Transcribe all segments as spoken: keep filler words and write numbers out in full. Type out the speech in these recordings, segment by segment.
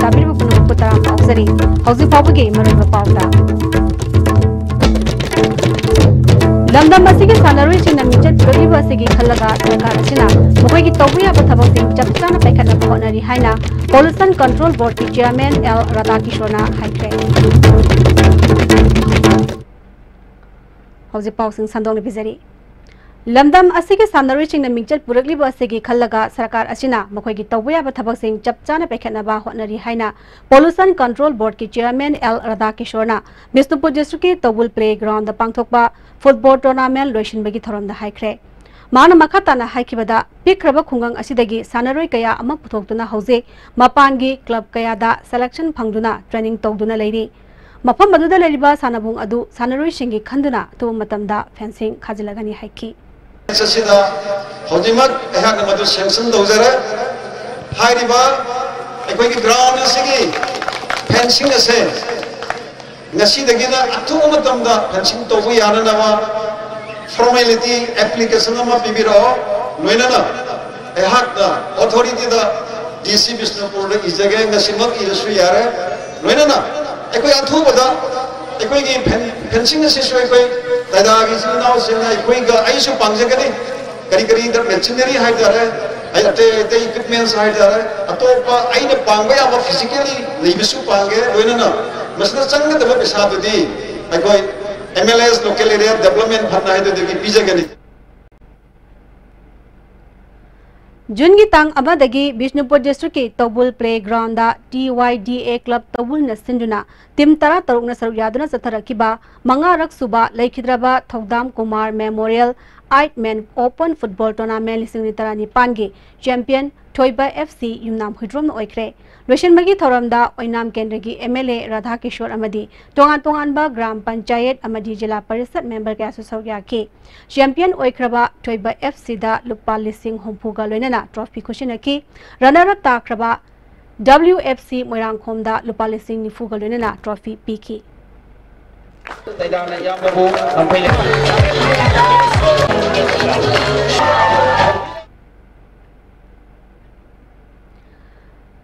ꯇꯥꯕꯤꯔꯤꯕ ꯄꯨꯝꯅꯃꯛꯄꯨ ꯇꯔꯥꯝꯅ ꯑꯣꯛꯆꯔꯤ꯫ ꯍꯧꯖꯤꯛ ꯐꯥꯎꯕꯒꯤ ꯃꯔꯨꯑꯣꯏꯕ ꯄꯥꯎꯗ, ꯂꯝꯗꯝ ꯑꯁꯤꯒꯤ ꯁꯥꯟꯅꯔꯣꯏꯁꯤꯡꯅ ꯃꯤꯡꯆꯠ ꯄꯨꯔꯛꯂꯤꯕ ꯑꯁꯤꯒꯤ ꯈꯜꯂꯒ ꯁꯔꯀꯥꯔ ꯑꯁꯤꯅ ꯃꯈꯣꯏꯒꯤ ꯇꯧꯕ ꯌꯥꯕ ꯊꯕꯛꯁꯤꯡ ꯆꯞ ꯆꯥꯅ ꯄꯥꯏꯈꯠꯅꯕ ꯍꯣꯠꯅꯔꯤ ꯍꯥꯏꯅ Pollution Control Board ꯀꯤ Chairman ꯑꯦꯜ ꯔꯥꯙꯥꯀꯤꯁꯣꯔꯅ ꯍꯥꯏꯈ꯭ꯔꯦ꯫ ꯍꯧꯖꯤꯛ ꯄꯥꯎꯁꯤꯡ ꯁꯟꯗꯣꯛꯅ ꯄꯤꯖꯔꯤ꯫ ꯂꯝꯗꯝ ꯑꯁꯤꯒꯤ ꯁꯥꯟꯅꯔꯣꯏꯁꯤꯡꯅ ꯃꯤꯡꯆꯠ ꯄꯨꯔꯛꯂꯤꯕ ꯑꯁꯤꯒꯤ ꯈꯜꯂꯒ ꯁꯔꯀꯥꯔ ꯑꯁꯤꯅ ꯃꯈꯣꯏꯒꯤ ꯇꯧꯕ ꯌꯥꯕ ꯊꯕꯛꯁꯤꯡ ꯆꯞ ꯆꯥꯅ ꯄꯥꯏꯈꯠꯅꯕ ꯍꯣꯠꯅꯔꯤ ꯍꯥꯏꯅ Pollution Control Board ꯀꯤ Chairman ꯑꯦꯜ ꯔꯥꯙꯥꯀꯤꯁꯣꯔꯅ ꯕꯤꯁꯅꯨꯄꯨꯔ district ꯀꯤ ꯇꯧꯕꯨꯜ playground ꯗ ꯄꯥꯡꯊꯣꯛꯄ football tournament ꯂꯣꯏꯁꯤꯟꯕꯒꯤ ꯊꯧꯔꯝꯗ ꯍꯥꯏꯈ꯭ꯔꯦ꯫ ꯃꯍꯥꯛꯅ ꯃꯈꯥ ꯇꯥꯅ ꯍꯥꯏꯈꯤꯕꯗ, ꯄꯤꯛꯈ꯭ꯔꯕ ꯈꯨꯡꯒꯪ ꯑꯁꯤꯗꯒꯤ ꯁꯥꯟꯅꯔꯣꯏ ꯀꯌꯥ ꯑꯃ ꯄꯨꯊꯣꯛꯇꯨꯅ ꯍꯧꯖꯤꯛ ꯃꯄꯥꯟꯒꯤ club ꯀꯌꯥꯗ selection ꯐꯪꯗꯨꯅ training ꯇꯧꯗꯨꯅ ꯂꯩꯔꯤ꯫ ꯃꯐꯝ ꯑꯗꯨꯗ ꯂꯩꯔꯤꯕ ꯁꯥꯟꯅꯕꯨꯡ ꯑꯗꯨ ꯁꯥꯟꯅꯔꯣꯏꯁꯤꯡꯒꯤ ꯈꯟꯗꯨꯅ ꯑꯊꯨꯕ ꯃꯇꯝꯗ fencing ꯈꯥꯖꯤꯜꯂꯒꯅꯤ ꯍꯥꯏꯈꯤ꯫ ꯑꯁꯤꯗ ꯍꯧꯖꯤꯛꯃꯛ ꯑꯩꯍꯥꯛꯅ ꯃꯗꯨ sanction ꯇꯧꯖꯔꯦ꯫ ꯍꯥꯏꯔꯤꯕ ꯑꯩꯈꯣꯏꯒꯤ ground ꯑꯁꯤꯒꯤ fencing ꯑꯁꯦ ꯉꯁꯤꯗꯒꯤꯅ ꯑꯊꯨꯕ ꯃꯇꯝꯗ fencing ꯇꯧꯕ ꯌꯥꯅꯅꯕ formality application ꯑꯃ ꯄꯤꯕꯤꯔꯛꯑꯣ꯫ ꯂꯣꯏꯅꯅ ꯑꯩꯍꯥꯛꯅ authority ꯗ ꯗꯤ ꯁꯤ ꯕꯤꯁꯅꯨꯄꯨꯔꯗ ꯏꯖꯒꯦ, ꯉꯁꯤꯃꯛ ꯏꯔꯁꯨ ꯌꯥꯔꯦ꯫ ꯂꯣꯏꯅꯅ ꯑꯩꯈꯣꯏ ꯑꯊꯨꯕꯗ ꯑꯩꯈꯣꯏꯒꯤ ꯐꯦꯟ-, fencing ꯑꯁꯤꯁꯨ ꯑꯩꯈꯣꯏ ꯇꯩꯗꯥꯒꯤ ꯏꯆꯤꯜ ꯏꯅꯥꯎꯁꯤꯡꯅ ꯑꯩꯈꯣꯏꯒ, ꯑꯩꯁꯨ ꯄꯥꯡꯖꯒꯅꯤ꯫ ꯀꯔꯤ ꯀꯔꯤ machinery ꯍꯥꯏꯇꯥꯔꯦ, ꯑꯩ ꯑꯇꯩ ꯑꯇꯩ equipments ꯍꯥꯏꯇꯥꯔꯦ, ꯑꯇꯣꯞꯄ ꯑꯩꯅ ꯄꯥꯡꯕ ꯌꯥꯕ physically ꯂꯩꯕꯁꯨ ꯄꯥꯡꯒꯦ꯫ ꯂꯣꯏꯅꯅ ꯃꯁꯤꯗ ꯆꯪꯒꯗꯕ ꯄꯩꯁꯥꯗꯨꯗꯤ ꯑꯩꯈꯣꯏ M L S Local Area Development Fund ꯍꯥꯏꯗꯨꯗꯒꯤ ꯄꯤꯖꯒꯅꯤ꯫ ꯖꯨꯟꯒꯤ ꯇꯥꯡ ꯑꯃꯗꯒꯤ ꯕꯤꯁꯅꯨꯄꯨꯔ district ꯀꯤ ꯇꯧꯕꯨꯜ playground the T Y D A club ꯇꯧꯕꯨꯜꯅ ꯁꯤꯟꯗꯨꯅ team ꯇꯔꯥꯇꯔꯨꯛꯅ ꯁꯔꯨꯛ ꯌꯥꯗꯨꯅ ꯆꯠꯊꯔꯛꯈꯤꯕ ꯃꯉꯥꯔꯛ ꯁꯨꯕ ꯂꯩꯈꯤꯗ꯭ꯔꯕ ꯊꯧꯗꯥꯝ Kumar Memorial Eight Man Open Football Tournament ꯂꯤꯁꯤꯡ ꯑꯅꯤ ꯇꯔꯥꯅꯤꯄꯥꯟꯒꯤ champion ꯊꯣꯏꯕ F C ꯌꯨꯝꯅꯥꯝ ꯍꯨꯏꯗ꯭ꯔꯣꯝꯅ ꯑꯣꯏꯈ꯭ꯔꯦ꯫ ꯂꯣꯏꯁꯤꯟꯕꯒꯤ ꯊꯧꯔꯝꯗ ꯑꯣꯏꯅꯥꯝ ꯀꯦꯟꯗ꯭ꯔꯒꯤ M L A Radha Kishore ꯑꯃꯗꯤ ꯇꯣꯉꯥꯟ ꯇꯣꯉꯥꯟꯕ ꯒ꯭ꯔꯥꯝ ꯄꯟꯆꯥꯌꯠ ꯑꯃꯗꯤ ꯖꯤꯂꯥ ꯄꯔꯤꯁꯠ member ꯀꯌꯥꯁꯨ ꯁꯔꯨꯛ ꯌꯥꯈꯤ꯫ Champion ꯑꯣꯏꯈ꯭ꯔꯕ ꯊꯣꯏꯕ F C ꯗ ꯂꯨꯄꯥ ꯂꯤꯁꯤꯡ ꯍꯨꯝꯐꯨꯒ ꯂꯣꯏꯅꯅ trophy ꯈꯨꯠꯁꯤꯟꯅꯈꯤ꯫ Runner up ꯇꯥꯈ꯭ꯔꯕ W F C ꯃꯣꯏꯔꯥꯡꯈꯣꯝꯗ ꯂꯨꯄꯥ ꯂꯤꯁꯤꯡ ꯅꯤꯐꯨꯒ ꯂꯣꯏꯅꯅ trophy ꯄꯤꯈꯤ꯫ ꯇꯩꯗꯥꯅ ꯏꯌꯥꯝꯕꯕꯨ ꯂꯝꯐꯩ ꯂꯩ꯫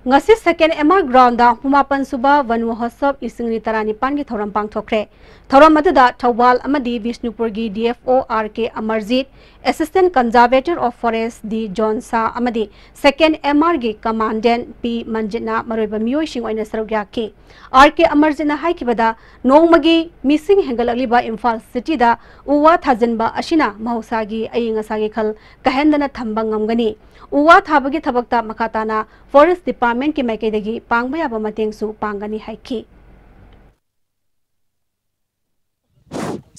ꯉꯁꯤ ꯁꯦꯀꯦꯟ ꯑꯦꯝ ꯑꯥꯔ ꯒ꯭ꯔꯥꯎꯟꯗ ꯍꯨꯝꯐꯨꯃꯥꯄꯟ ꯁꯨꯕ ꯋꯟ ꯃꯍꯣꯠꯁꯕ ꯂꯤꯁꯤꯡ ꯑꯅꯤ ꯇꯔꯥꯅꯤꯄꯥꯟꯒꯤ ꯊꯧꯔꯝ ꯄꯥꯡꯊꯣꯛꯈ꯭ꯔꯦ꯫ ꯊꯧꯔꯝ ꯑꯗꯨꯗ ꯊꯧꯕꯥꯜ ꯑꯃꯗꯤ ꯕꯤꯁꯅꯨꯄꯨꯔꯒꯤ D F O R K Amarjit, assistant conservator of forest D John ꯁꯥ ꯑꯃꯗꯤ ꯁꯦꯀꯦꯟ ꯑꯦꯝ ꯑꯥꯔꯒꯤ ꯀꯃꯥꯟꯗꯦꯟꯠ ꯄꯤ ꯃꯟꯖꯤꯠꯅ ꯃꯔꯨꯑꯣꯏꯕ ꯃꯤꯑꯣꯏꯁꯤꯡ ꯑꯣꯏꯅ ꯁꯔꯨꯛ ꯌꯥꯈꯤ꯫ ꯑꯥꯔ ꯀꯦ ꯑꯃꯔꯖꯤꯠꯅ ꯍꯥꯏꯈꯤꯕꯗ, ꯅꯣꯡꯃꯒꯤ ꯃꯤꯁꯤꯡ ꯍꯦꯟꯒꯠꯂꯛꯂꯤꯕ ꯏꯝꯐꯥꯜ ꯁꯤꯇꯤꯗ ꯎ ꯋꯥ ꯊꯥꯖꯤꯟꯕ ꯑꯁꯤꯅ ꯃꯍꯧꯁꯥꯒꯤ ꯑꯏꯪ ꯑꯁꯥꯒꯤ ꯈꯜ ꯀꯥꯏꯍꯟꯗꯅ ꯊꯝꯕ ꯉꯝꯒꯅꯤ꯫ ꯎ ꯋꯥ ꯊꯥꯕꯒꯤ ꯊꯕꯛꯇ ꯃꯈꯥ ꯇꯥꯅ ꯐꯣꯔꯦꯁ ꯗꯤꯄꯥꯔꯠꯃꯦꯟꯠꯀꯤ ꯃꯥꯏꯀꯩꯗꯒꯤ ꯄꯥꯡꯕ ꯌꯥꯕ ꯃꯇꯦꯡꯁꯨ ꯄꯥꯡꯒꯅꯤ ꯍꯥꯏꯈꯤ꯫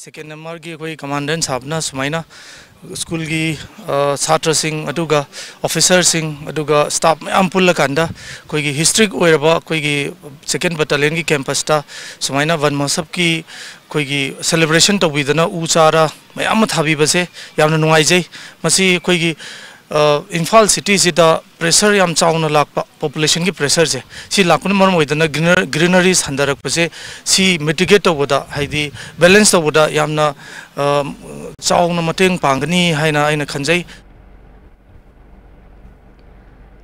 ꯁꯦꯀꯦꯟ ꯑꯦꯝ ꯑꯥꯔꯒꯤ ꯑꯩꯈꯣꯏ ꯀꯃꯥꯟꯗꯦꯟꯠ ꯁꯥꯕꯅ ꯁꯨꯃꯥꯏꯅ ꯁ꯭ꯀꯨꯜꯒꯤ, ꯑ, ꯁꯥꯇ꯭ꯔꯁꯤꯡ, ꯑꯗꯨꯒ ꯑꯣꯐꯤꯁꯥꯔꯁꯤꯡ, ꯑꯗꯨꯒ ꯁ꯭ꯇꯥꯐ ꯃꯌꯥꯝ ꯄꯨꯜꯂꯀꯥꯟꯗ ꯑꯩꯈꯣꯏꯒꯤ ꯍꯤꯁꯇꯣꯔꯤꯛ ꯑꯣꯏꯔꯕ ꯑꯩꯈꯣꯏꯒꯤ ꯁꯦꯀꯦꯟ ꯕꯠꯇꯥꯂꯤꯌꯟꯒꯤ ꯀꯦꯝꯄꯁꯇ ꯁꯨꯃꯥꯏꯅ ꯋꯟ ꯃꯍꯣꯠꯁꯕꯀꯤ ꯑꯩꯈꯣꯏꯒꯤ ꯁꯦꯂꯦꯕ꯭ꯔꯦꯁꯟ ꯇꯧꯕꯤꯗꯅ ꯎ ꯆꯥꯔꯥ ꯃꯌꯥꯝ ꯑꯃ ꯊꯥꯕꯤꯕꯁꯦ ꯌꯥꯝꯅ ꯅꯨꯡꯉꯥꯏꯖꯩ꯫ ꯃꯁꯤ ꯑꯩꯈꯣꯏꯒꯤ, ꯑ, ꯏꯝꯐꯥꯜ ꯁꯤꯇꯤꯁꯤꯗ ꯄ꯭ꯔꯦꯁꯔ ꯌꯥꯝ ꯆꯥꯎꯅ ꯂꯥꯛꯄ, ꯄꯣꯄꯨꯂꯦꯁꯟꯒꯤ ꯄ꯭ꯔꯦꯁꯔꯁꯦ, ꯁꯤ ꯂꯥꯛꯄꯅ ꯃꯔꯝ ꯑꯣꯏꯗꯅ ꯒ꯭ꯔꯤꯅꯔꯤꯁ ꯍꯟꯊꯔꯛꯄꯁꯦ, ꯁꯤ ꯃꯤꯇꯤꯒꯦꯠ ꯇꯧꯕꯗ, ꯍꯥꯏꯗꯤ ꯕꯦꯂꯦꯟꯁ ꯇꯧꯕꯗ ꯌꯥꯝꯅ, ꯑ, ꯆꯥꯎꯅ ꯃꯇꯦꯡ ꯄꯥꯡꯒꯅꯤ ꯍꯥꯏꯅ ꯑꯩꯅ ꯈꯟꯖꯩ꯫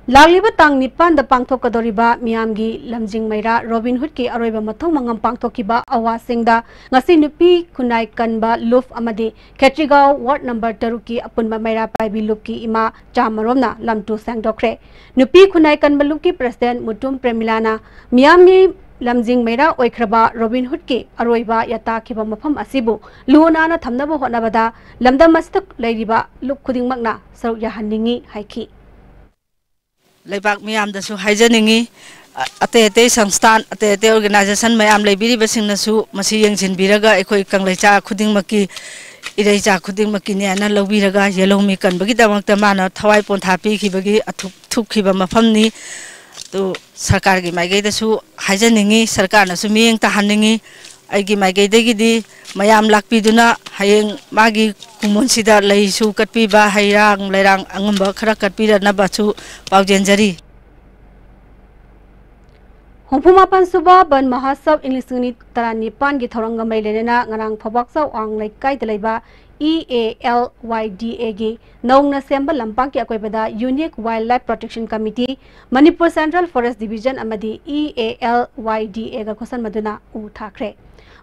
ꯂꯥꯛꯂꯤꯕ ꯇꯥꯡ ꯅꯤꯄꯥꯟꯗ ꯄꯥꯡꯊꯣꯛꯀꯗꯧꯔꯤꯕ ꯃꯤꯌꯥꯝꯒꯤ ꯂꯝꯖꯤꯡ ꯃꯩꯔꯥ ꯔꯣꯕꯤꯟ ꯍꯨꯗꯀꯤ ꯑꯔꯣꯏꯕ ꯃꯊꯧ ꯃꯉꯝ ꯄꯥꯡꯊꯣꯛꯈꯤꯕ ꯑꯋꯥꯁꯤꯡꯗ ꯉꯁꯤ ꯅꯨꯄꯤ ꯈꯨꯟꯅꯥꯏ ꯀꯟꯕ ꯂꯨꯞ ꯑꯃꯗꯤ ꯈꯦꯇ꯭ꯔꯤꯒꯥꯎ ꯋꯥꯔꯗ ꯅꯝꯕꯔ ꯇꯔꯨꯛꯀꯤ ꯑꯄꯨꯟꯕ ꯃꯩꯔꯥ ꯄꯥꯏꯕꯤ ꯂꯨꯞꯀꯤ ꯏꯃꯥ ꯆꯥꯃꯔꯣꯝꯅ ꯂꯝꯇꯨ ꯁꯦꯡꯗꯣꯛꯈ꯭ꯔꯦ꯫ ꯅꯨꯄꯤ ꯈꯨꯟꯅꯥꯏ ꯀꯟꯕ ꯂꯨꯞꯀꯤ ꯄ꯭ꯔꯦꯁꯤꯗꯦꯟꯠ ꯃꯨꯇꯨꯝ ꯄ꯭ꯔꯦꯃꯤꯂꯥꯅ ꯃꯤꯌꯥꯝꯒꯤ ꯂꯝꯖꯤꯡ ꯃꯩꯔꯥ ꯑꯣꯏꯈ꯭ꯔꯕ ꯔꯣꯕꯤꯟ ꯍꯨꯗꯀꯤ ꯑꯔꯣꯏꯕ ꯌꯥꯇꯥꯈꯤꯕ ꯃꯐꯝ ꯑꯁꯤꯕꯨ ꯂꯨ ꯅꯥꯟꯅ ꯊꯝꯅꯕ ꯍꯣꯠꯅꯕꯗ ꯂꯝꯗꯝ ꯑꯁꯤꯗ ꯂꯩꯔꯤꯕ ꯂꯨꯞ ꯈꯨꯗꯤꯡꯃꯛꯅ ꯁꯔꯨꯛ ꯌꯥꯍꯟꯅꯤꯡꯏ ꯍꯥꯏꯈꯤ꯫ ꯂꯩꯕꯥꯛ ꯃꯤꯌꯥꯝꯗꯁꯨ ꯍꯥꯏꯖꯅꯤꯡꯏ, ꯑ-, ꯑꯇꯩ ꯑꯇꯩ ꯁꯪꯁꯊꯥꯟ, ꯑꯇꯩ ꯑꯇꯩ ꯑꯣꯔꯒꯅꯥꯏꯖꯦꯁꯟ ꯃꯌꯥꯝ ꯂꯩꯕꯤꯔꯤꯕꯁꯤꯡꯅꯁꯨ ꯃꯁꯤ ꯌꯦꯡꯁꯤꯟꯕꯤꯔꯒ ꯑꯩꯈꯣꯏ ꯀꯪꯂꯩꯆꯥ ꯈꯨꯗꯤꯡꯃꯛꯀꯤ, ꯏꯔꯩꯆꯥ ꯈꯨꯗꯤꯡꯃꯛꯀꯤꯅꯦꯅ ꯂꯧꯕꯤꯔꯒ ꯌꯦꯜꯍꯧꯃꯤ ꯀꯟꯕꯒꯤꯗꯃꯛꯇ ꯃꯥꯅ ꯊꯋꯥꯏ ꯄꯣꯟꯊꯥ ꯄꯤꯈꯤꯕꯒꯤ ꯑꯊꯨꯞ ꯊꯨꯞꯈꯤꯕ ꯃꯐꯝꯅꯤ꯫ ꯑꯗꯨ ꯁꯔꯀꯥꯔꯒꯤ ꯃꯥꯏꯀꯩꯗꯁꯨ ꯍꯥꯏꯖꯅꯤꯡꯏ, ꯁꯔꯀꯥꯔꯅꯁꯨ ꯃꯤꯠꯌꯦꯡ ꯇꯥꯍꯟꯅꯤꯡꯏ꯫ ꯑꯩꯒꯤ ꯃꯥꯏꯀꯩꯗꯒꯤꯗꯤ ꯃꯌꯥꯝ ꯂꯥꯛꯄꯤꯗꯨꯅ ꯍꯌꯦꯡ ꯃꯥꯒꯤ ꯀꯨꯝꯑꯣꯟꯁꯤꯗ ꯂꯩꯁꯨ ꯀꯠꯄꯤꯕ, ꯍꯩꯔꯥꯡ ꯂꯩꯔꯥꯡ ꯑꯉꯝꯕ ꯈꯔ ꯀꯠꯄꯤꯔꯅꯕꯁꯨ ꯄꯥꯎꯖꯦꯟꯖꯔꯤ꯫ ꯍꯨꯝꯐꯨ ꯃꯥꯄꯟ ꯁꯨꯕ ꯕꯟ ꯃꯍꯣꯠꯁꯕ ꯏꯪ ꯂꯤꯁꯤꯡ ꯑꯅꯤ ꯇꯔꯥꯅꯤꯄꯥꯟꯒꯤ ꯊꯧꯔꯝꯒ ꯃꯔꯤ ꯂꯩꯅꯅ ꯉꯔꯥꯡ ꯐꯧꯕꯥꯛꯆꯥꯎ ꯑꯋꯥꯡ ꯂꯩꯀꯥꯏꯗ ꯂꯩꯕ E A L Y D A ꯒꯤ ꯅꯧꯅ ꯁꯦꯝꯕ ꯂꯝꯄꯥꯛꯀꯤ ꯑꯀꯣꯏꯕꯗ Unique Wildlife Protection Committee, Manipur Central Forest Division ꯑꯃꯗꯤ E A L Y D A ꯒ ꯈꯨꯠꯁꯝꯅꯗꯨꯅ ꯎ ꯊꯥꯈ꯭ꯔꯦ꯫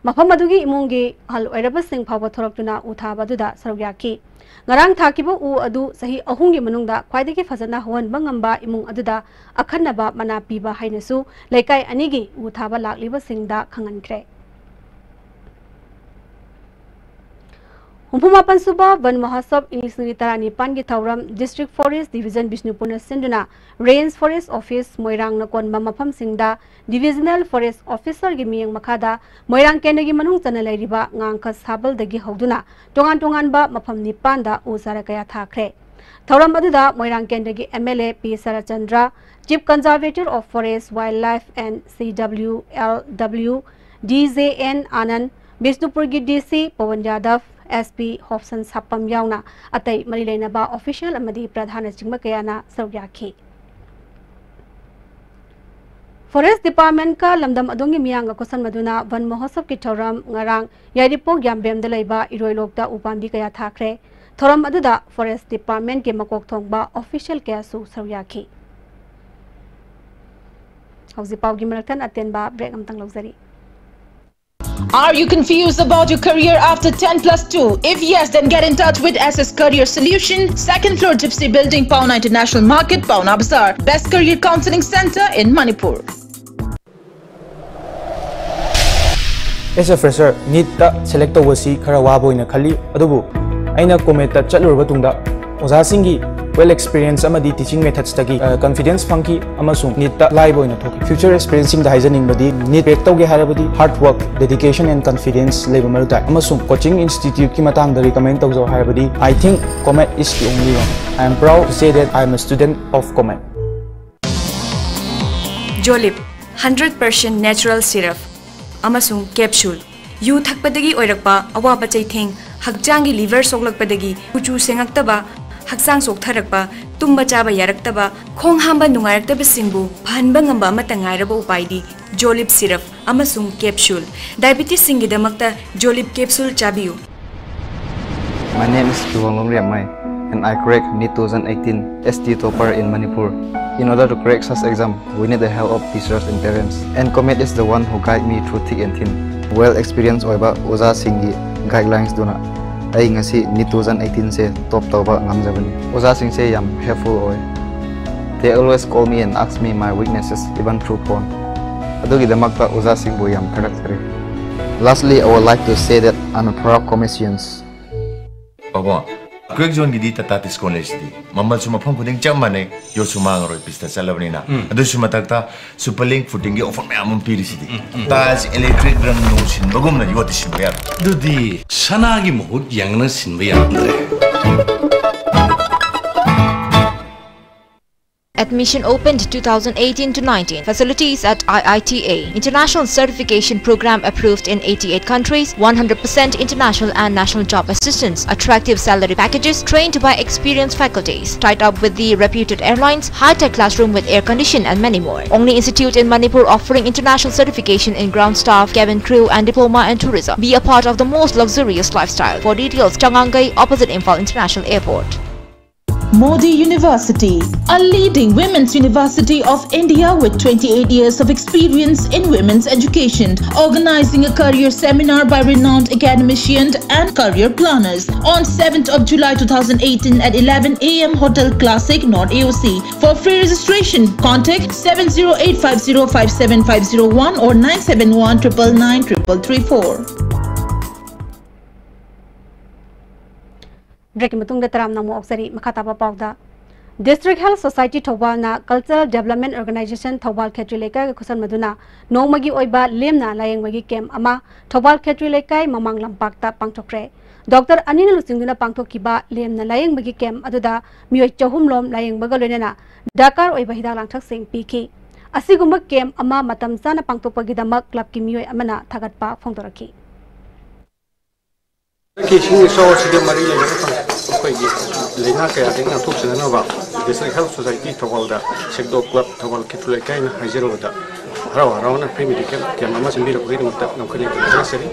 ꯃꯐꯝ ꯑꯗꯨꯒꯤ ꯏꯃꯨꯡꯒꯤ ꯑꯍꯜ ꯑꯣꯏꯔꯕꯁꯤꯡ ꯐꯥꯎꯕ ꯊꯣꯔꯛꯇꯨꯅ ꯎ ꯊꯥꯕ ꯑꯗꯨꯗ ꯁꯔꯨꯛ ꯌꯥꯈꯤ꯫ ꯉꯔꯥꯡ ꯊꯥꯈꯤꯕ ꯎ ꯑꯗꯨ ꯆꯍꯤ ꯑꯍꯨꯝꯒꯤ ꯃꯅꯨꯡꯗ ꯈ꯭ꯋꯥꯏꯗꯒꯤ ꯐꯖꯅ ꯍꯧꯍꯟꯕ ꯉꯝꯕ ꯏꯃꯨꯡ ꯑꯗꯨꯗ ꯑꯈꯟꯅꯕ ꯃꯅꯥ ꯄꯤꯕ ꯍꯥꯏꯅꯁꯨ ꯂꯩꯀꯥꯏ ꯑꯅꯤꯒꯤ ꯎ ꯊꯥꯕ ꯂꯥꯛꯂꯤꯕꯁꯤꯡꯗ ꯈꯪꯍꯟꯈ꯭ꯔꯦ꯫ ꯍꯨꯝꯐꯨ ꯃꯥꯄꯟ ꯁꯨꯕ ꯋꯟ ꯃꯍꯣꯠꯁꯕ ꯏꯪ ꯂꯤꯁꯤꯡ ꯑꯅꯤ ꯇꯔꯥꯅꯤꯄꯥꯟꯒꯤ ꯊꯧꯔꯝ District Forest Division ꯕꯤꯁꯅꯨꯄꯨꯔꯅ ꯁꯤꯟꯗꯨꯅ Range Forest Office ꯃꯣꯏꯔꯥꯡꯅ ꯀꯣꯟꯕ ꯃꯐꯝꯁꯤꯡꯗ Divisional Forest Officerꯒꯤ ꯃꯤꯠꯌꯦꯡ ꯃꯈꯥꯗ ꯃꯣꯏꯔꯥꯡ ꯀꯦꯟꯗ꯭ꯔꯒꯤ ꯃꯅꯨꯡ ꯆꯟꯅ ꯂꯩꯔꯤꯕ ꯉꯥꯡꯈ ꯁꯥꯕꯜꯗꯒꯤ ꯍꯧꯗꯨꯅ ꯇꯣꯉꯥꯟ ꯇꯣꯉꯥꯟꯕ ꯃꯐꯝ ꯅꯤꯄꯥꯟꯗ ꯎ ꯆꯥꯔꯥ ꯀꯌꯥ ꯊꯥꯈ꯭ꯔꯦ꯫ ꯊꯧꯔꯝ ꯑꯗꯨꯗ ꯃꯣꯏꯔꯥꯡ ꯀꯦꯟꯗ꯭ꯔꯒꯤ M L A P Saratchandra, Chief Conservator of Forest, Wildlife and C W L W D J N Anand, ꯕꯤꯁꯅꯨꯄꯨꯔꯒꯤ D C Pawan ꯌꯥꯗꯕ, S P ꯍꯣꯞꯁꯟ ꯁꯥꯄꯝ ꯌꯥꯎꯅ ꯑꯇꯩ ꯃꯔꯤ ꯂꯩꯅꯕ official ꯑꯃꯗꯤ ꯄ꯭ꯔꯙꯥꯟꯅꯆꯤꯡꯕ ꯀꯌꯥꯅ ꯁꯔꯨꯛ ꯌꯥꯈꯤ꯫ Forest Departmentꯀ ꯂꯝꯗꯝ ꯑꯗꯣꯝꯒꯤ ꯃꯤꯌꯥꯝꯒ ꯈꯨꯠꯁꯝꯅꯗꯨꯅ ꯋꯟ ꯃꯍꯣꯠꯁꯕꯀꯤ ꯊꯧꯔꯝ ꯉꯔꯥꯡ ꯌꯥꯏꯔꯤꯄꯣꯛ ꯌꯥꯝꯕꯦꯝꯗ ꯂꯩꯕ ꯏꯔꯣꯏꯂꯣꯛꯇ ꯎꯄꯥꯝꯕꯤ ꯀꯌꯥ ꯊꯥꯈ꯭ꯔꯦ꯫ ꯊꯧꯔꯝ ꯑꯗꯨꯗ Forest Departmentꯀꯤ ꯃꯀꯣꯛ ꯊꯣꯡꯕ official ꯀꯌꯥꯁꯨ ꯁꯔꯨꯛ ꯌꯥꯈꯤ꯫ ꯍꯧꯖꯤꯛ ꯄꯥꯎꯒꯤ ꯃꯔꯛꯊꯠ ꯑꯇꯦꯟꯕ break ꯑꯃꯇꯪ ꯂꯧꯖꯔꯤ꯫ Are you confused about your career after ten plus two? If yes, then get in touch with S S Career Solution, second floor Gypsy Building, Paona International Market, Paona Bazaar. Best career counseling center in Manipur. As a fresher, NEETꯇ select ꯇꯧꯕꯁꯤ ꯈꯔ ꯋꯥꯕ ꯑꯣꯏꯅ ꯈꯜꯂꯤ, ꯑꯗꯨꯕꯨ ꯑꯩꯅ COMETꯇ ꯆꯠꯂꯨꯔꯕ ꯇꯨꯡꯗ ꯑꯣꯖꯥꯁꯤꯡꯒꯤ well experience ꯑꯃꯗꯤ teaching methodsꯇꯒꯤ, ꯑ, confidence ꯐꯪꯈꯤ ꯑꯃꯁꯨꯡ NEETꯇ ꯂꯥꯏꯕ ꯑꯣꯏꯅ ꯊꯣꯛꯈꯤ꯫ Future aspirantsꯁꯤꯡꯗ ꯍꯥꯏꯖꯅꯤꯡꯕꯗꯤ, NEET crack ꯇꯧꯒꯦ ꯍꯥꯏꯔꯕꯗꯤ hard work, dedication and confidence ꯂꯩꯕ ꯃꯔꯨ ꯇꯥꯏ, ꯑꯃꯁꯨꯡ coaching instituteꯀꯤ ꯃꯇꯥꯡꯗ recommend ꯇꯧꯖꯧ ꯍꯥꯏꯔꯕꯗꯤ, I think COMET is the only one. I am proud to say that I am a student of COMET. Jolib, hundred percent natural syrup ꯑꯃꯁꯨꯡ capsule꯫ U ꯊꯛꯄꯗꯒꯤ ꯑꯣꯏꯔꯛꯄ ꯑꯋꯥꯕ ꯆꯩꯊꯦꯡ, ꯍꯛꯆꯥꯡꯒꯤ liver ꯁꯣꯛꯂꯛꯄꯗꯒꯤ ꯀꯨꯆꯨ ꯁꯦꯡꯉꯛꯇꯕ, ꯍꯛꯆꯥꯡ ꯆꯣꯛꯊꯔꯛꯄ, ꯇꯨꯝꯕ ꯆꯥꯕ ꯌꯥꯔꯛꯇꯕ, ꯈꯣꯡ ꯍꯥꯝꯕ ꯅꯨꯡꯉꯥꯏꯔꯛꯇꯕꯁꯤꯡꯕꯨ ꯐꯍꯟꯕ ꯉꯝꯕ ꯑꯃꯠꯇ ꯉꯥꯏꯔꯕ ꯎꯄꯥꯏꯗꯤ Jolib syrup ꯑꯃꯁꯨꯡ capsule꯫ Diabetesꯁꯤꯡꯒꯤꯗꯃꯛꯇ Jolib capsule ꯆꯥꯕꯤꯌꯨ꯫ My name is Kiwonglong Riamai, and I crack NEET two thousand eighteen S T topper in Manipur. In order to crack such exam, we need the help of teachers and parents. And Comet is the one who guide me through thick and thin. Well experienced ꯑꯣꯏꯕ ꯑꯣꯖꯥꯁꯤꯡꯒꯤ guidelines ꯗꯨꯅ ꯑꯩ ꯉꯁꯤ NEET two thousand eighteen ꯁꯦ top ꯇꯧꯕ ꯉꯝꯖꯕꯅꯤ꯫ ꯑꯣꯖꯥꯁꯤꯡꯁꯦ ꯌꯥꯝ helpful ꯑꯣꯏ꯫ They always call me and ask me my weaknesses, even through phone. ꯑꯗꯨꯒꯤꯗꯃꯛꯇ ꯑꯣꯖꯥꯁꯤꯡꯕꯨ ꯌꯥꯝ ꯊꯥꯒꯠꯆꯔꯤ꯫ Lastly, I would like to say that I'm a proud Cometians. ꯄꯥꯕꯨꯡ, ꯀ꯭ꯔꯦꯛ ꯖꯣꯟꯒꯤꯗꯤ ꯇꯥꯇꯥ ꯗꯤꯁꯀꯥꯎꯟ ꯂꯩꯁꯤꯗꯤ꯫ ꯃꯃꯜꯁꯨ ꯃꯐꯝ ꯈꯨꯗꯤꯡ ꯆꯞ ꯃꯥꯟꯅꯩ, ꯌꯣꯠꯁꯨ ꯃꯥꯡꯉꯔꯣꯏ, ꯄꯤꯁꯇ ꯆꯠꯂꯕꯅꯤꯅ꯫ ꯎꯝ꯫ ꯑꯗꯨꯁꯨ ꯃꯊꯛꯇ ꯁꯨꯄꯔ ꯂꯤꯡ ꯐꯨꯇꯤꯡꯒꯤ ꯑꯣꯐꯔ ꯃꯌꯥꯝ ꯑꯃ ꯄꯤꯔꯤꯁꯤꯗꯤ꯫ ꯎꯝ, ꯎꯝ꯫ ꯇꯥꯏꯜꯁ, ꯏꯂꯦꯛꯇ꯭ꯔꯤꯛ, ꯔꯪ ꯅꯨꯡ ꯁꯤꯟꯕꯒꯨꯝꯅ ꯌꯣꯠꯇꯤ ꯁꯤꯟꯕ ꯌꯥꯔꯣꯏ꯫ ꯑꯗꯨꯗꯤ ꯁꯅꯥꯒꯤ ꯃꯍꯨꯠ ꯌꯥꯡꯅ ꯁꯤꯟꯕ ꯌꯥꯔꯝꯗ꯭ꯔꯦ꯫ Admission open to two thousand eighteen to nineteen. Facilities at I I T A. International certification program approved in eighty-eight countries, one hundred percent international and national job assistance, attractive salary packages, trained by experienced faculties, tied up with the reputed airlines, high-tech classroom with air condition and many more. Only institute in Manipur offering international certification in ground staff, cabin crew and diploma and tourism. Be a part of the most luxurious lifestyle. For details, Changangai, opposite Imphal International Airport. Modi University, a leading women's university of India with twenty-eight years of experience in women's education, organizing a career seminar by renowned academicians and career planners on seventh of July two thousand eighteen at eleven a m Hotel Classic, North A O C. For free registration, contact seven zero eight five zero five seven five zero one or nine seven one triple nine triple three four. ꯕ꯭ꯔꯦꯛꯀꯤ ꯃꯇꯨꯡꯗ ꯇꯔꯥꯝꯅ ꯑꯃꯨꯛ ꯑꯣꯛꯆꯔꯤ꯫ ꯃꯈꯥ ꯇꯥꯕ ꯄꯥꯎꯗ, District Health Society ꯊꯧꯕꯥꯜꯅ Cultural Development Organization Thoubal ꯈꯦꯇ꯭ꯔꯤ ꯂꯩꯀꯥꯏꯒ ꯈꯨꯠꯁꯝꯅꯗꯨꯅ ꯅꯣꯡꯃꯒꯤ ꯑꯣꯏꯕ ꯂꯦꯝꯅ ꯂꯥꯌꯦꯡꯕꯒꯤ camp ꯑꯃ ꯊꯧꯕꯥꯜ ꯈꯦꯇ꯭ꯔꯤ ꯂꯩꯀꯥꯏ ꯃꯃꯥꯡ ꯂꯝꯄꯥꯛꯇ ꯄꯥꯡꯊꯣꯛꯈ꯭ꯔꯦ꯫ ꯗꯣꯛꯇꯔ ꯑꯅꯤꯅ ꯂꯨꯆꯤꯡꯗꯨꯅ ꯄꯥꯡꯊꯣꯛꯈꯤꯕ ꯂꯦꯝꯅ ꯂꯥꯌꯦꯡꯕꯒꯤ ꯀꯦꯝꯞ ꯑꯗꯨꯗ ꯃꯤꯑꯣꯏ ꯆꯍꯨꯝ ꯂꯣꯝ ꯂꯥꯌꯦꯡꯕꯒ ꯂꯣꯏꯅꯅ ꯗꯔꯀꯥꯔ ꯑꯣꯏꯕ ꯍꯤꯗꯥꯛ ꯂꯥꯡꯊꯛꯁꯤꯡ ꯄꯤꯈꯤ꯫ ꯑꯁꯤꯒꯨꯝꯕ ꯀꯦꯝꯞ ꯑꯃ ꯃꯇꯝ ꯆꯥꯅ ꯄꯥꯡꯊꯣꯛꯄꯒꯤꯗꯃꯛ ꯀ꯭ꯂꯕꯀꯤ ꯃꯤꯑꯣꯏ ꯑꯃꯅ ꯊꯥꯒꯠꯄ ꯐꯣꯡꯗꯣꯔꯛꯈꯤ꯫ ꯍꯟꯗꯛꯀꯤ ꯏꯁꯤꯡ ꯏꯆꯥꯎ ꯑꯁꯤꯒ ꯃꯔꯤ ꯂꯩꯅꯅ ꯑꯩꯈꯣꯏꯒꯤ ꯂꯥꯏꯅꯥ ꯀꯌꯥꯗꯒꯤ ꯉꯥꯛꯊꯣꯛꯆꯅꯅꯕ District Health Society ꯊꯧꯕꯥꯜꯗ ꯁꯦꯛꯗꯣ ꯀ꯭ꯂꯕ ꯊꯧꯕꯥꯜ ꯈꯦꯇ꯭ꯔꯤ ꯂꯩꯀꯥꯏꯅ ꯍꯥꯏꯖꯔꯕꯗ ꯍꯔꯥꯎ ꯍꯔꯥꯎꯅ free medical camp ꯑꯃ ꯁꯤꯟꯕꯤꯔꯛꯄꯒꯤꯗꯃꯛꯇ ꯉꯝꯈꯩ ꯂꯩꯇꯅ ꯊꯥꯒꯠꯆꯔꯤ꯫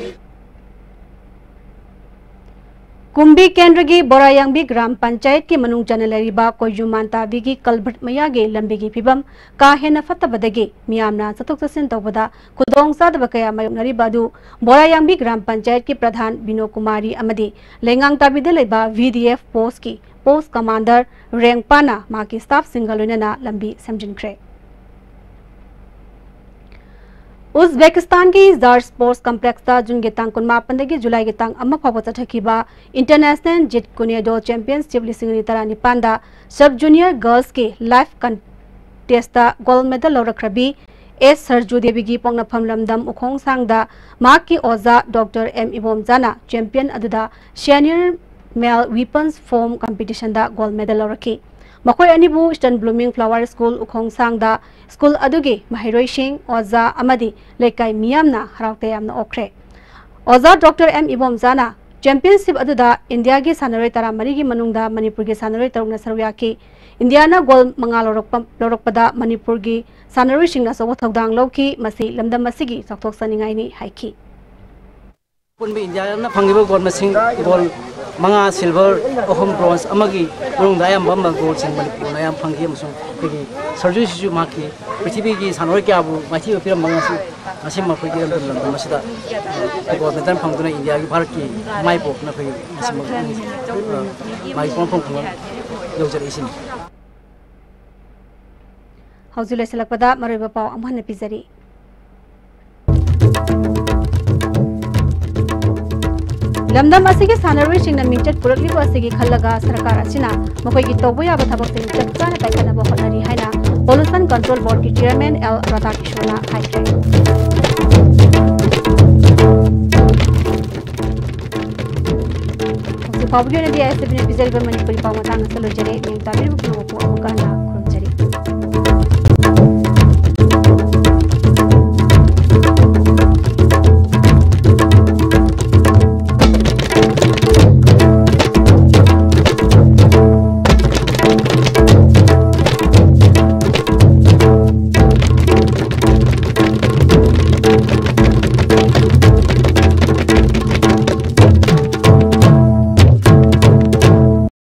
ꯀꯨꯝꯕꯤ ꯀꯦꯟꯗ꯭ꯔꯒꯤ ꯕꯣꯔꯥꯌꯥꯡꯕꯤ ꯒ꯭ꯔꯥꯝ ꯄꯟꯆꯥꯌꯠꯀꯤ ꯃꯅꯨꯡ ꯆꯟꯅ ꯂꯩꯔꯤꯕ ꯀꯣꯏꯖꯨ ꯃꯥꯟꯇꯥꯕꯤꯒꯤ ꯀꯜꯚꯔꯠ ꯃꯌꯥꯒꯤ ꯂꯝꯕꯤꯒꯤ ꯐꯤꯕꯝ ꯀꯥ ꯍꯦꯟꯅ ꯐꯠꯇꯕꯗꯒꯤ ꯃꯤꯌꯥꯝꯅ ꯆꯠꯊꯣꯛ ꯆꯠꯁꯤꯟ ꯇꯧꯕꯗ ꯈꯨꯗꯣꯡꯆꯥꯗꯕ ꯀꯌꯥ ꯃꯥꯌꯣꯛꯅꯔꯤꯕ ꯑꯗꯨ ꯕꯣꯔꯥꯌꯥꯡꯕꯤ ꯒ꯭ꯔꯥꯝ ꯄꯟꯆꯥꯌꯠꯀꯤ ꯄ꯭ꯔꯙꯥꯟ ꯕꯤꯅꯣ ꯀꯨꯃꯥꯔꯤ ꯑꯃꯗꯤ ꯂꯩꯉꯥꯡꯇꯥꯕꯤꯗ ꯂꯩꯕ ꯚꯤ ꯗꯤ ꯑꯦꯐ ꯄꯣꯁꯀꯤ ꯄꯣꯁ ꯀꯃꯥꯟꯗꯔ ꯔꯦꯡꯄꯥꯅ ꯃꯍꯥꯛꯀꯤ ꯁ꯭ꯇꯥꯐꯁꯤꯡꯒ ꯂꯣꯏꯅꯅ ꯂꯝꯕꯤ ꯁꯦꯝꯖꯤꯟꯈ꯭ꯔꯦ꯫ ꯎꯖꯕꯦꯀꯤꯁꯇꯥꯟꯒꯤ ꯖꯥꯔ ꯁ꯭ꯄꯣꯔꯠꯁ ꯀꯝꯄ꯭ꯂꯦꯛꯁꯇ ꯖꯨꯟꯒꯤ ꯇꯥꯡ ꯀꯨꯟꯃꯥꯄꯟꯗꯒꯤ ꯖꯨꯂꯥꯏꯒꯤ ꯇꯥꯡ ꯑꯃ ꯐꯥꯎꯕ ꯆꯠꯊꯈꯤꯕ ꯏꯟꯇꯔꯅꯦꯁꯅꯦꯜ ꯖꯤꯠ ꯀꯨꯅꯦꯗꯣ ꯆꯦꯝꯄꯤꯌꯟꯁꯤꯞ ꯂꯤꯁꯤꯡ ꯑꯅꯤ ꯇꯔꯥꯅꯤꯄꯥꯟꯗ ꯁꯕ ꯖꯨꯅꯤꯌꯔ ꯒꯔꯜꯁꯀꯤ ꯂꯥꯏꯐ ꯀꯟꯇꯦꯁꯇ ꯒꯣꯜꯗ ꯃꯦꯗꯜ ꯂꯧꯔꯛꯈ꯭ꯔꯕꯤ ꯑꯦꯁ ꯁꯔꯖꯨ ꯗꯦꯕꯤꯒꯤ ꯄꯣꯛꯅꯐꯝ ꯂꯝꯗꯝ ꯎꯈꯣꯡꯁꯥꯡꯗ ꯃꯍꯥꯛꯀꯤ ꯑꯣꯖꯥ ꯗꯣꯛꯇꯔ ꯑꯦꯝ ꯏꯕꯣꯝꯆꯥꯅ ꯆꯦꯝꯄꯤꯌꯟ ꯑꯗꯨꯗ ꯁꯦꯅꯤꯌꯔ ꯃꯦꯜ ꯋꯤꯄꯟꯁ ꯐꯣꯝ ꯀꯝꯄꯤꯇꯤꯁꯟꯗ ꯒꯣꯜꯗ ꯃꯦꯗꯜ ꯂꯧꯔꯛꯈꯤ꯫ ꯃꯈꯣꯏ ꯑꯅꯤꯕꯨ ꯏꯁꯇꯔꯟ ꯕ꯭ꯂꯨꯃꯤꯡ ꯐ꯭ꯂꯥꯋꯔ ꯁ꯭ꯀꯨꯜ ꯎꯈꯣꯡꯁꯥꯡꯗ ꯁ꯭ꯀꯨꯜ ꯑꯗꯨꯒꯤ ꯃꯍꯩꯔꯣꯏꯁꯤꯡ, ꯑꯣꯖꯥ ꯑꯃꯗꯤ ꯂꯩꯀꯥꯏ ꯃꯤꯌꯥꯝꯅ ꯍꯔꯥꯎ ꯇꯌꯥꯝꯅ ꯑꯣꯛꯈ꯭ꯔꯦ꯫ ꯑꯣꯖꯥ ꯗꯣꯛꯇꯔ ꯑꯦꯝ ꯏꯕꯣꯝꯆꯥꯅ ꯆꯦꯝꯄꯤꯌꯟꯁꯤꯞ ꯑꯗꯨꯗ ꯏꯟꯗꯤꯌꯥꯒꯤ ꯁꯥꯟꯅꯔꯣꯏ ꯇꯔꯥꯃꯔꯤꯒꯤ ꯃꯅꯨꯡꯗ ꯃꯅꯤꯄꯨꯔꯒꯤ ꯁꯥꯟꯅꯔꯣꯏ ꯇꯔꯨꯛꯅ ꯁꯔꯨꯛ ꯌꯥꯈꯤ꯫ ꯏꯟꯗꯤꯌꯥꯅ ꯒꯣꯜ ꯃꯉꯥ ꯂꯧꯔꯛꯄ, ꯂꯧꯔꯛꯄꯗ ꯃꯅꯤꯄꯨꯔꯒꯤ ꯁꯥꯟꯅꯔꯣꯏꯁꯤꯡꯅ ꯑꯆꯧꯕ ꯊꯧꯗꯥꯡ ꯂꯧꯈꯤ꯫ ꯃꯁꯤ ꯂꯝꯗꯝ ꯑꯁꯤꯒꯤ ꯆꯥꯎꯊꯣꯛꯆꯅꯤꯡꯉꯥꯏꯅꯤ ꯍꯥꯏꯈꯤ꯫ ꯑꯄꯨꯟꯕ ꯏꯟꯗꯤꯌꯥꯅ ꯐꯪꯂꯤꯕ ꯒꯣꯜ ꯃꯁꯤꯡ, ꯒꯣꯜ ꯃꯉꯥ ꯁꯤꯜꯚꯔ, ꯑꯍꯨꯝ ꯕ꯭ꯔꯣꯟꯖ ꯑꯃꯒꯤ ꯃꯅꯨꯡꯗ ꯑꯌꯥꯝꯕ ꯑꯃ ꯒꯣꯜꯁꯤꯡ ꯃꯅꯤꯄꯨꯔꯅ ꯑꯌꯥꯝꯕ ꯐꯪꯈꯤ ꯑꯃꯁꯨꯡ ꯑꯩꯈꯣꯏꯒꯤ ꯁꯔꯖꯨꯁꯤꯁꯨ ꯃꯍꯥꯛꯀꯤ ꯄ꯭ꯔꯤꯊꯤꯕꯤꯒꯤ ꯁꯥꯟꯅꯔꯣꯏ ꯀꯌꯥꯕꯨ ꯃꯥꯏꯊꯤꯕ ꯄꯤꯔꯝꯕ ꯉꯁꯤ, ꯉꯁꯤ ꯃꯈꯣꯏꯒꯤ ꯏꯔꯝꯗꯝ ꯂꯝꯗꯝ ꯑꯁꯤꯗ ꯒꯣꯜ ꯃꯦꯗꯜ ꯐꯪꯗꯨꯅ ꯏꯟꯗꯤꯌꯥꯒꯤ, ꯚꯥꯔꯠꯀꯤ ꯃꯥꯏ ꯄꯣꯛꯅ ꯑꯩꯈꯣꯏꯒꯤ ꯉꯁꯤꯃꯛ ꯃꯥꯒꯤ ꯄꯣꯛꯅꯐꯝ ꯈꯨꯡꯒꯪ ꯌꯧꯖꯔꯛꯏꯁꯤꯅꯤ꯫ ꯍꯧꯖꯤꯛ ꯂꯣꯏꯁꯤꯜꯂꯛꯄꯗ ꯃꯔꯨꯑꯣꯏꯕ ꯄꯥꯎ ꯑꯃꯨꯛ ꯍꯟꯅ ꯄꯤꯖꯔꯤ꯫ ꯂꯝꯗꯝ ꯑꯁꯤꯒꯤ ꯁꯥꯟꯅꯔꯣꯏꯁꯤꯡꯅ ꯃꯤꯡꯆꯠ ꯄꯨꯔꯛꯂꯤꯕ ꯑꯁꯤꯒꯤ ꯈꯜꯂꯒ ꯁꯔꯀꯥꯔ ꯑꯁꯤꯅ ꯃꯈꯣꯏꯒꯤ ꯇꯧꯕ ꯌꯥꯕ ꯊꯕꯛꯁꯤꯡ ꯆꯞ ꯆꯥꯅ ꯄꯥꯏꯈꯠꯅꯕ ꯍꯣꯠꯅꯔꯤ ꯍꯥꯏꯅ ꯄꯣꯂꯨꯁꯟ ꯀꯟꯇ꯭ꯔꯣꯜ ꯕꯣꯔꯗꯀꯤ ꯆꯤꯌꯔꯃꯦꯟ ꯑꯦꯜ ꯔꯥꯙꯥꯀ꯭ꯔꯤꯁꯅꯅ ꯍꯥꯏꯈ꯭ꯔꯦ꯫ ꯍꯧꯖꯤꯛ ꯐꯥꯎꯕꯒꯤ ꯑꯣꯏꯅꯗꯤ ꯑꯥꯏ ꯑꯦꯁ ꯇꯤ ꯚꯤꯅ ꯄꯤꯖꯔꯤꯕ ꯃꯅꯤꯄꯨꯔꯤ ꯄꯥꯎ ꯃꯇꯥꯡ ꯑꯁꯤꯗ ꯂꯣꯏꯖꯔꯦ꯫ ꯃꯤꯡ ꯇꯥꯕꯤꯔꯤꯕ ꯄꯨꯝꯅꯃꯛꯄꯨ ꯑꯃꯨꯛꯀ ꯍꯟꯅ